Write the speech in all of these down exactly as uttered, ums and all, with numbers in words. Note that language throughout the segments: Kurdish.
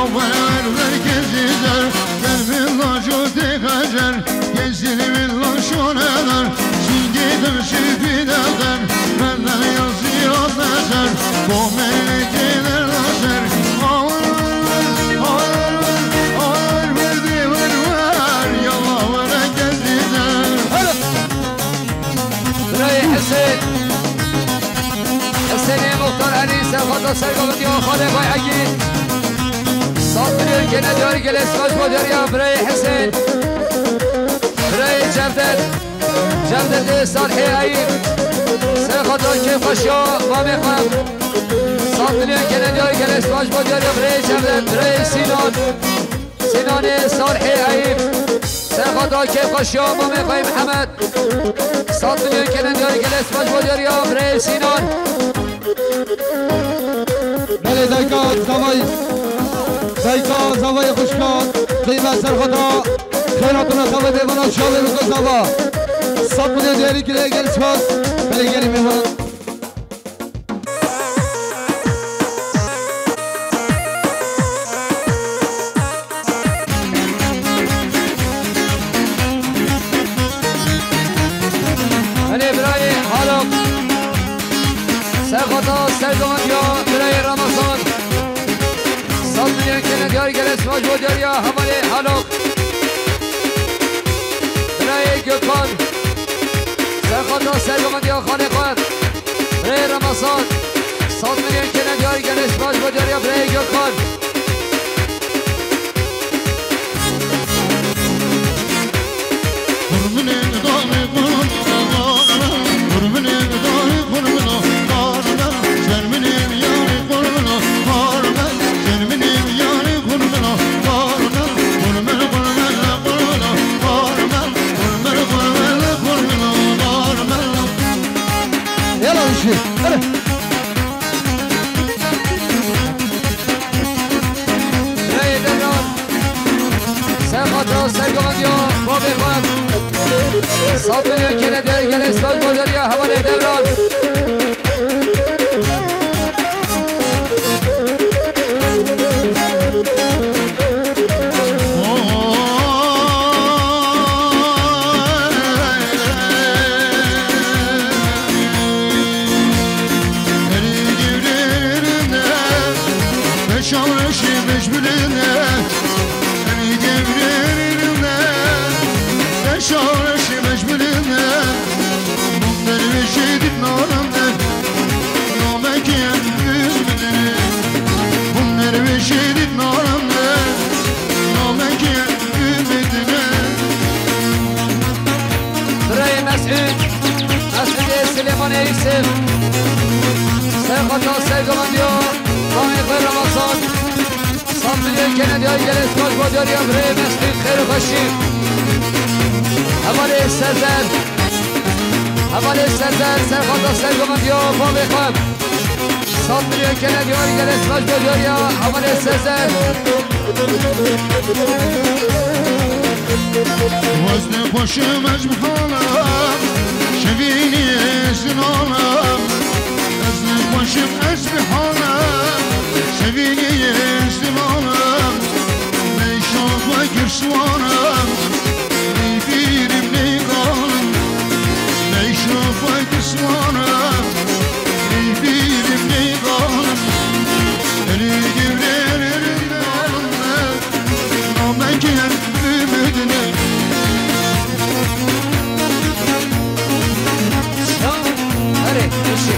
Ver, ver, gezî zer, der min lajo tê xecer, gezî min laşone der, zingê dem şifî de der, benden yazı yok ezer, komele gelir lazer, ağır ver, ağır ver, ağır ver, ver, ver, ver, yallah, ver, gezî zer. Birayê Hesên. Hesênê Muxtar Elî, serxwata sergovindiya xalê xwe Egîd. Sed milyon kene diyarî gelê spas bo diyariya birayê Hesên. Birayê Cevdet. Cevdetê Salhê Eyîb. Serxwata kêfxweşiya mamê xwe. Sed milyon kene diyarî gelê spas bo diyariya birayê Cevdet, birayê Sînan. Sînanê Salhê Eyîb. Serxwata kêfxweşiya mamê xwe Mihemed. Sed milyon kene diyarî gelê spas bo diyariya birê Sînan. Belê dayka zavayî, dayka zavayê xwişka, qîmet serxwata, xeyratuna zavayê mêvana şalê biko zava. Sed milyon diyarî gelê gel spas, belê gelê mêvan. Hene birayê Halok. Serxwata sergovindiya birayê Ramazan. Sed milyon kene diyar gelê spas bo diyariya hevalê Halok. Birayê Gökhan. Serxwata sergovindiya xalê xwe. Birayê Ramazan. Sed milyon kene diyar gelê spas bo diyariya birayê Gökhan. Qurminê darê qurmina, qurminê darê qurmina, qurmin, şerminê yarê qurmina, qurmin, şerminê yarê qurmina, qurmin, qurmin, qurmin, qurmina, qurmin, qurmin, qurmin, qurmina, qurmin. Yala uşi. Hadi. Reyê Devran. Serxwata sergovindiya babê xwe. Sed milyon kene diyar gelê spas bo diyariya hevalê Devran. Şareşî mecbulîne, em ê devrêrine, şareşî mecbulîne. Bûm dervêşê dît naramde, namekî em ümidine. Bûm dervêşê dît naramde, namekî em ümidine. Birayê Mesûd, Mesûdê Silêmanê Yûsif. Serxwata sergovindiya mamê xwe Ramazan. Sed milyon kene diyar gelê spas bo diyariya birayê Mesûd, xêr û xweşî. Hevalê Sezer. Hevalê Sezer, serxwata sergovindiya babê xwe. Sed milyon kene diyar gelê spas bo diyariya hevalê Sezer. Wezne xweşim ez bi halim, şevînî ez zinalim. Ez ne xweşim ez bi halim, şevînî ez zinalim. Neyşa xwe girswanim, neyfîrim neygalim. Neyşa xwe girswanim, neyfîrim neygalim. Elî gevrerim. Namekî em ümidine. Erê, pişê.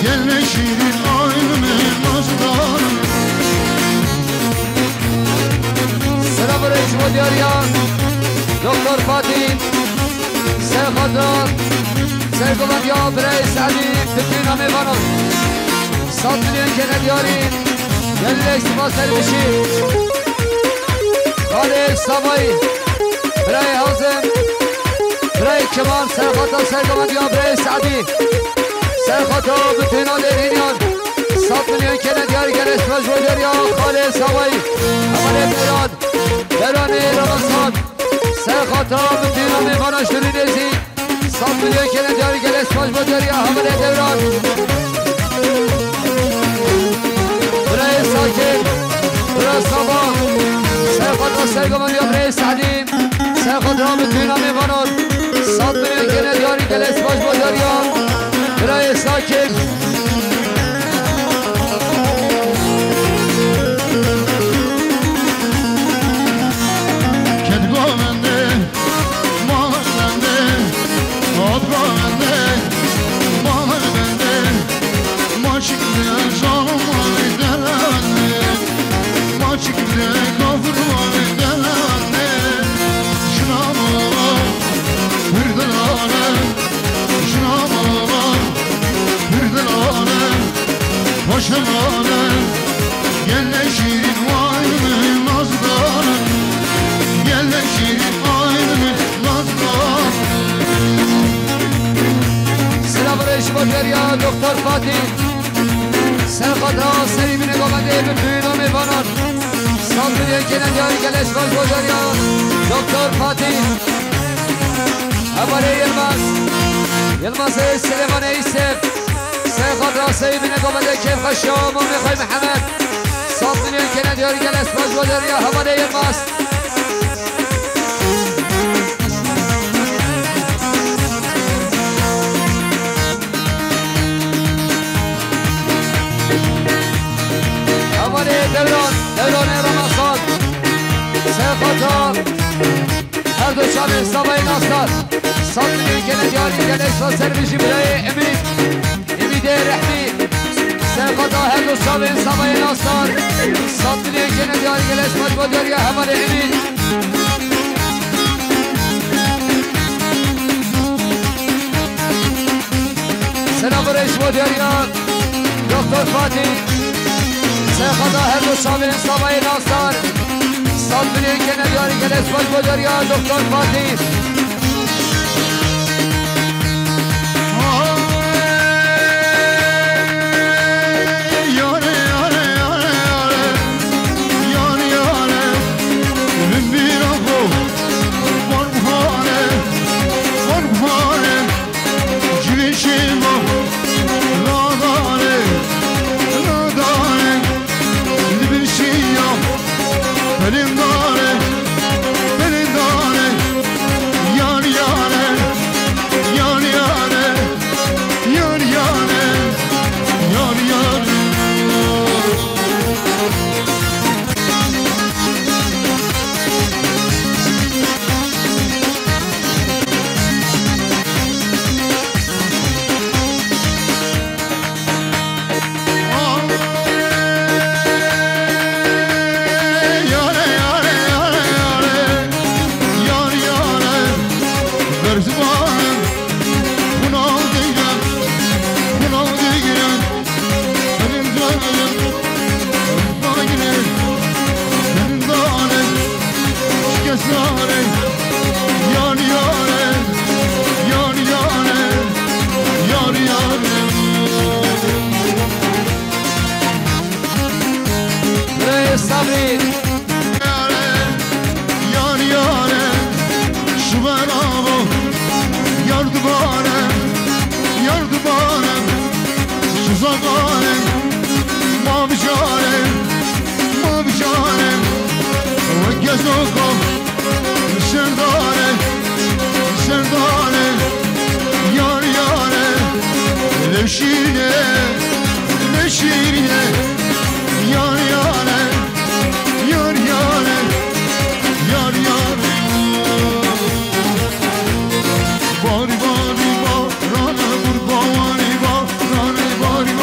Gelme şîrîn aynimê nazdan. Selam û rêz ji bo diyariya Doktor Fatî. Ser xatira sergovendiya birayê Se'dî, bi tîna mêvanan. Sed milyon kene diyarî. Gelek spas ser bişî. Xalê Savayî, birayê Hazim, birayê Kemal, ser xatira sergovendiya birayê Se'dî. Ser xatira bi tîna dêrhîniyan. Sed milyon kene diyarî, gelek spas ji bo diyariya Xalê Savayî. Hevalê Devran, Devranê Ramazan. Ser xatira bi tîna mêvana ji Durînê zî. Sed milyon kene diyarî, gelek spas bo diyariya hevalê Devran. Birayê Sakir, bira Saba. Ser xatira sergovendiya birayê Se'dî. Ser xatira bi tîna mêvanan. Sed milyon kene diyarî, gelek spas bo diyariya birayê Sakir. Ked govendê, mala bendê, ot govendê, mala bendê, maçik bile, şalom mala derendê, maçik bile, kafir mala derendê, şuna mala, bir delale. Jina mala, bir delale, paşa mala, gelek şîrîn aynimê nazdan, gelek şîrîn aynimê nazdan. Selam û rêz ji bo diyariya Doktor Fatî. Ser xatira serî binê govendê bi tîna mêvanan. Sed milyon kene diyarî, gelek spas bo diyariya Doktor Fatî. Hevalê Yilmaz. Yilmazê Silêmanê Îsef. Ser xatira serî binê govendê kêfxweşiya mamê xwe Mihemed. Sed milyon kene diyarî, gelek spas bo diyariya hevalê Yilmaz. Hevalê Devran, Devranê Ramazan. Ser xatira her du çavên Savayê Nasdar. Sed milyon kene diyarî, gelek spas ser bijî birayê Emîn. Emîdê Rehmî. Ser xatira her du çavên Savayê Nasdar. Sed milyon kene diyarî, gelek spas bo diyariya hevalê Emîn. Selam û rêz ji bo diyariya Doktor Fatî. Ser xatira her du çavên Savayê Nasdar. Sed milyon kene diyarî, gelek spas bo diyariya Doktor Fatî. Yare, yare, yare, yare. Yare, yare. Min bîra xwe. Van buhare. Van buhare. Civê şêma. Nadare. Nadare. Li bin şiya. Pelindare. Pelindare. Yar yare. Yar yare. Yar yare, yar yare. Yare, yare, yare, yare. Yar yare. Berziman. Kunav digre, kunav digre, elindane, elindane, elindane, şikestane, yar yare, yar yare, yar yare. Rê Sabrî. Yare, yar yare, şiver ava, yar dibare, yar dibare, şizagare, ma bijare, ma bijare, we gezoka, şerdare, şerdare, yar yare, leşine, leşine, yar yare. Yar yare, yar yare. Bari bari barane, bur bawani barane, bari bari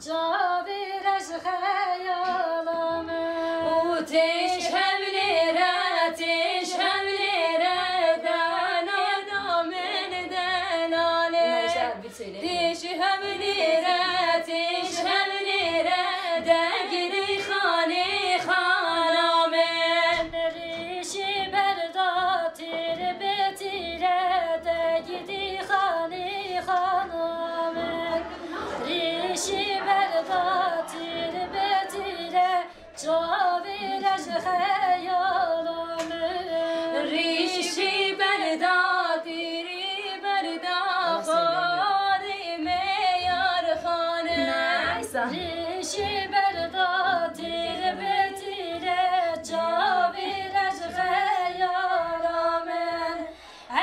Çavê re ji xeyala min. Û têj hevlê re, têj hevlê re, dana min denanê. Têj hevlê re, têj hevlê re, degirî xanê xana min. Rîşî berda tîr bi tîre, degirî xanê xana min. Rîşî berda tîr bi tîre, çavê re ji xeyala min. Rîşî berda tîrî berda xanê me yar xane. Rîşî berda tîr bi tîre, çavê re ji xeyala min.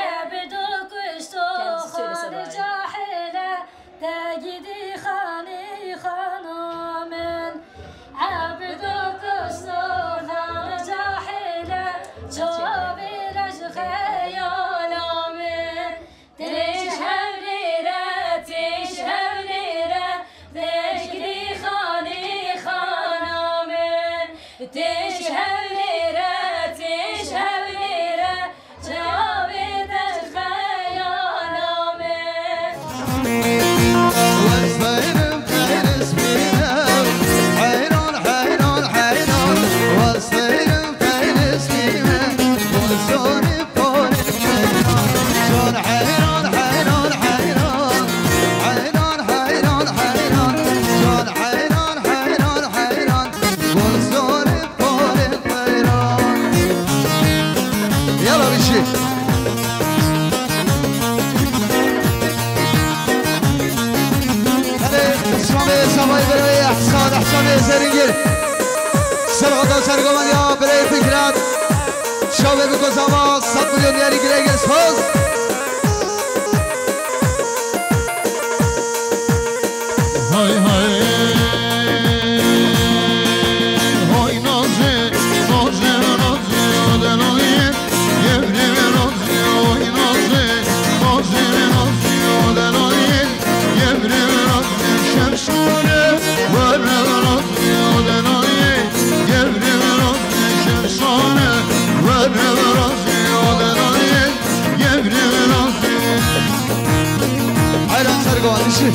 Ebdo kuşto xanê cahile, degidî xanê xana min. Ebdo kuşto xanê cahile, çavê re ji xeyala min. Têj hevlê re, têj hevlê re, degidî xanê xana min. Têj hevlê re, têj hevlê re, çavê te ji xeyala min. Yala bişî. Hadi, Şamê Savayî birayê Ehsan, Ehsanê Zeringil. Serxata sergovan ya birayê Fikret. Şavê bi kozava, sed milyon diyarî girê gir, soz. Hay hay, hay nazê, nazê, nazê, o delalê, yevrê nazê, hay nazê, nazê, nazê, o delalê, yevrê nazê, şemsare, were nazê, o delalê, yevrê nazê, şemsare, were nazê, o delalê, yevrê nazê. Hayran sergovan, işi.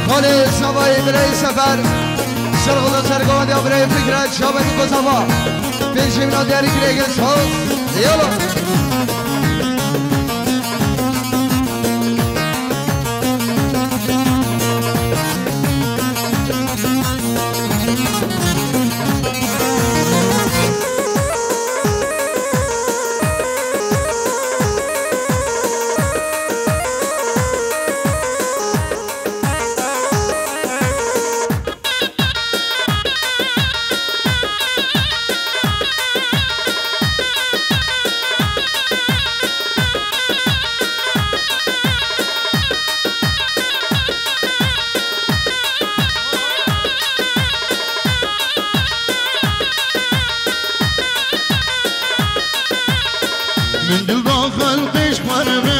Xalê Savayê birayê Sefer, serxweda sergovan ya birayê Fikret, Şabetî Kozava. Pêncî mîna diyarî girê gir, soz. Yala. Min dil da xelqê ji xwe re be,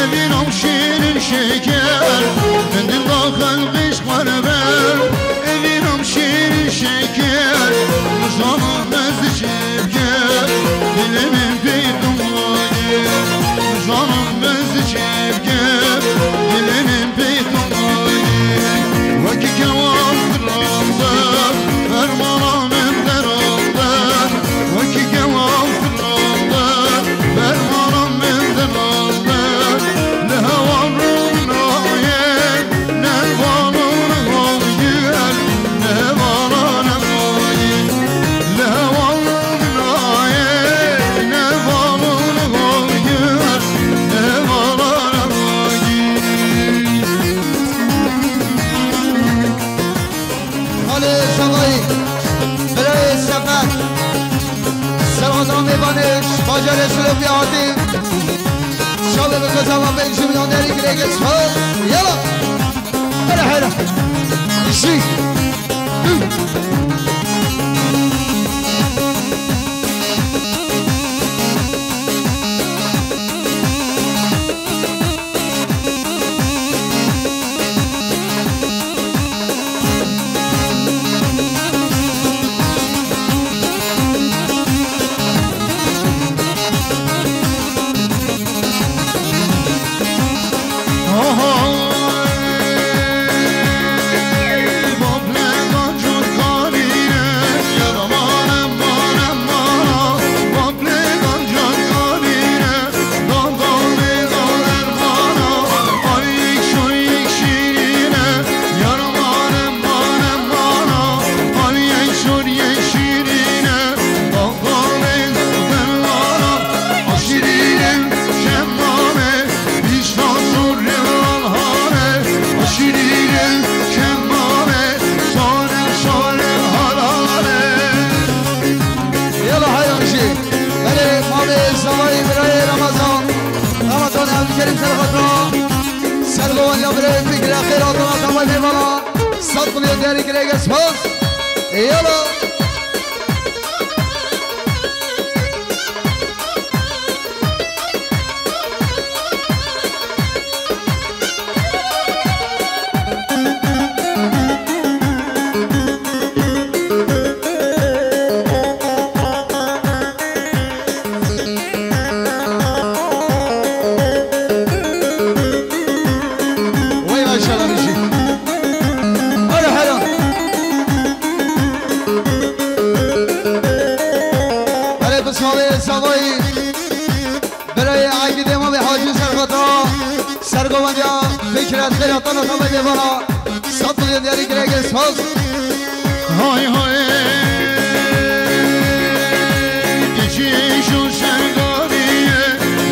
evî nam şîrin şeker. Min dil da xelqê ji xwe re be, evî nam şîrin şeker. Nizanim ez çi bike, dilê min pê dongê. Nizanim ez çi bike, dilê min pê dongê. Wekî kewan firamde, fermana min derande. Wekî kewan firamde, fermana min derande. Li hewan rûnayê, ne vala ne vala gel, ne vala ne vala gel. Li hewan rûnayê, ne vala ne vala gel, ne vala ne vala gel. Malê Sevayî, birayê Sefer, Serhata mêvanê, bajarê Silopî hatî. Şalê bi kezava bên ji miyan derî girêgê spas. Yala. Hele hele. Îşî. Yala heyran jî. Belê, malê Zavayê birayê Ramazan. Ramazan Evdikerim Serhata. Sergovan ya birayê Fikre Xêr Adana tamay mêvana. Sat kulê derî girêge spas. Yala. Wey maşallah, bijî. Hele hele. Hele, pismalê Zavayî. Birayê Aygidê Mamê Hacî Serxata, sergovendiya Fikret Xêr Adana tamay mêvana. Sat milyon diyarî girêgê spas. Hay hay, geçiş û serdarî ye,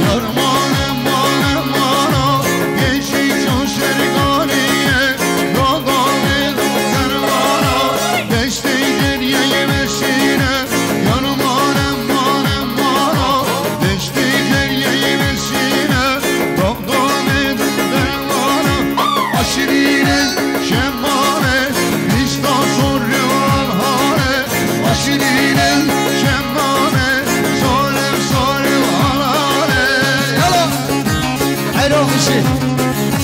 yar mane, mane, mana, geçiş û serdarî ye, dağ dağê dermana, destê deriyê mesîne, yar mane, mane, mana, destê deriyê mesîne, dağ dağê dermana, aşirîne, şemane, vîsta sorrê alhane, aşirîne, şemane, sorrê, sorrê alhane. Yala! Heyran bişî.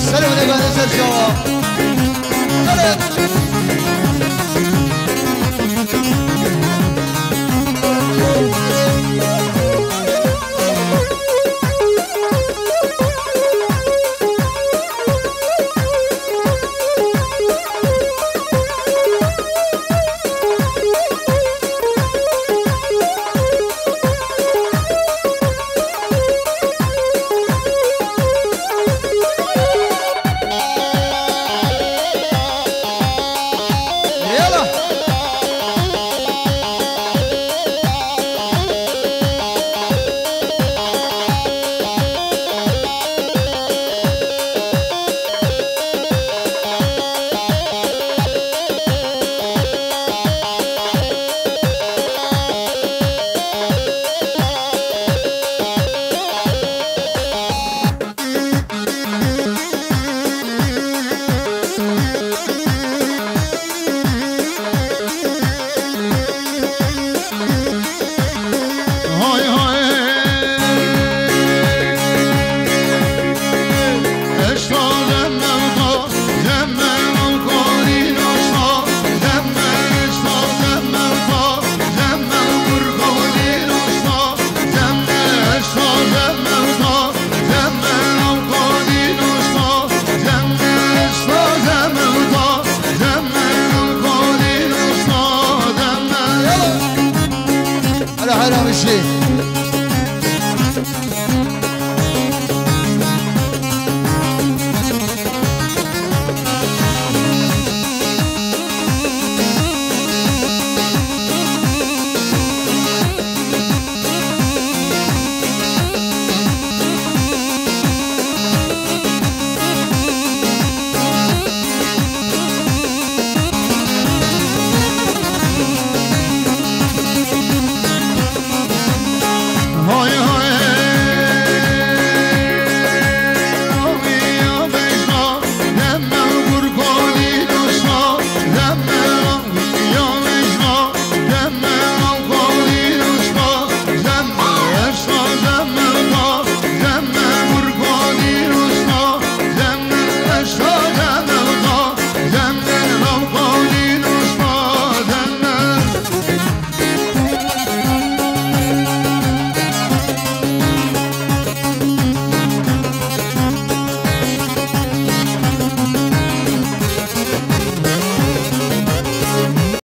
Serê wele ser şawa. Hadi.